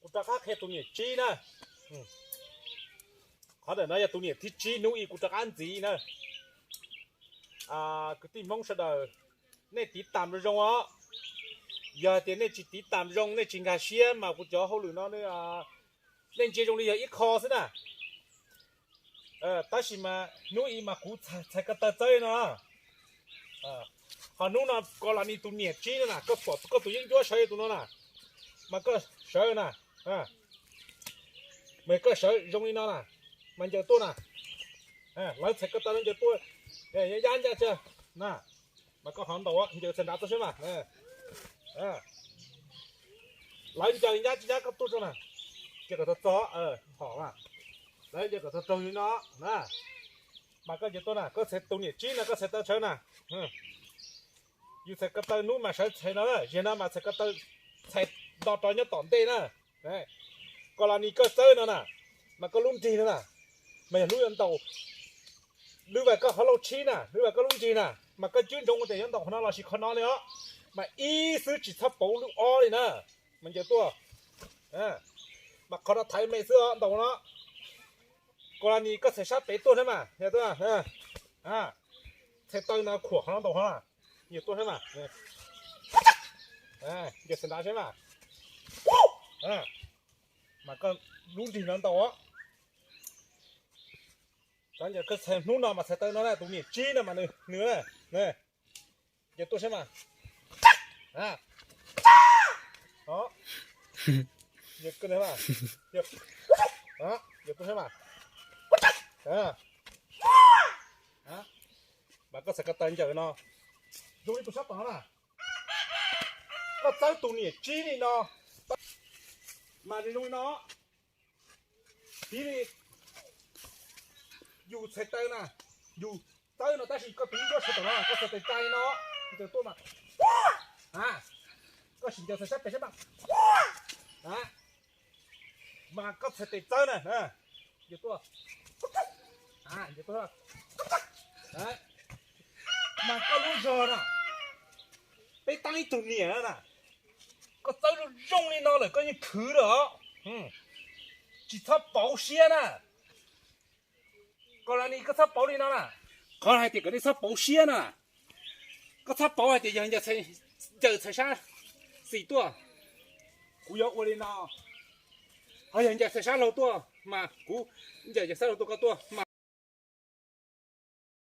Kuv rov qab qhia tus niam tsib na. Qhov ntawm no yog tus niam thib tsib, hnub i kuv rov qab ntxiv na. Kwv tij Hmoob sawv daws, nej tiv tam zoo zoo os. Yog hais tias nej tsis tiv tam zoo, nej tsis nkag siab mas kuv cov hauj lwm no nej ntsia zoo li yog ib qho xwb na. Tab sis mas hnub i mas kuv txhais ko taw txawb no. Ho hnub no koj los ni tus niam tsib no na, koj pom koj tus yeeb ncuab sawv tus no na, mas koj sawv na, mas koj sawv zoo li no na, mas ncaws tuaj na. Lawv txhais ko taw no ncaws tuaj, yab ncaj tsawg na, mas koj hov ntaus ncaws txhais nrad tuaj seb mas. Lawv ncaws nyab tsis nyab koj tuaj tso na, ncaws kom txog txog, hom mas, lawv ncaws kom txog txog li no na, mas koj ncaws tuaj na, koj txhais tus niam tsib no koj txhais taw sawv na. Yus txhais ko taw hnub mas sawv txhais no, ziag no mas txhais ko taw txhais nto rau nyob tom ntej na. Koj los ni koj txawb no na, mas koj lub nrig no na, mas yog lub yuav ntaus, lub vas koj qhov lauj tshib na, lub vas koj lub nrig na, mas koj cwb ntsoov tias yuav ntaus qhov no los sis qhov no li os, mas ib xwb tsis txhob pauv lub ob li na, mas ncaws tuaj, mas qhov no thaiv me xwb os, ntaus no. Koj los ni koj txhais sab pem tuaj seb mas, txhais taw no khuam qhov no ntaus qhov no, ncaws tuaj seb mas, ncaws txhais nrad seb mas, mas koj lub nrig no ntaus. Koj txhais hnub no mas txhais taw no na, tus niam tsib no mas nws, nws, ncaws tuaj seb mas, ncaws tuaj seb mas, mas koj txhais ko taw ncaws no, zoo li tus sab tom no na, koj txawb tus niam tsib li no, mas zoo li no. Tiv li, yus txhais taw na, yus txawb no tab sis koj tus yeeb ncuab sawv tom no, koj txhais tes tsa li no, ncaws tuaj mas, koj sim ncaws txhais sab pem seb mas, mas koj txhais tes txawb na, ncaws tuaj, ncaws tuaj, mas koj lub zog na, peb tab ib tug niam na, koj txawb zoo zoo li no lawm koj yeej khwv lawm os. Tsis txhob pauv siab na. Koj los ni koj txhob pauv li no na. Qhov hais tias kom nej txhob pauv siab na, koj txhob pauv hais tias yog ncaws txhais sab xis tuaj, kuv yuav ua li no, ho yog ncaws txhais sab laug tuaj mas kuv ncaws txhais sab laug tuaj koj tuaj,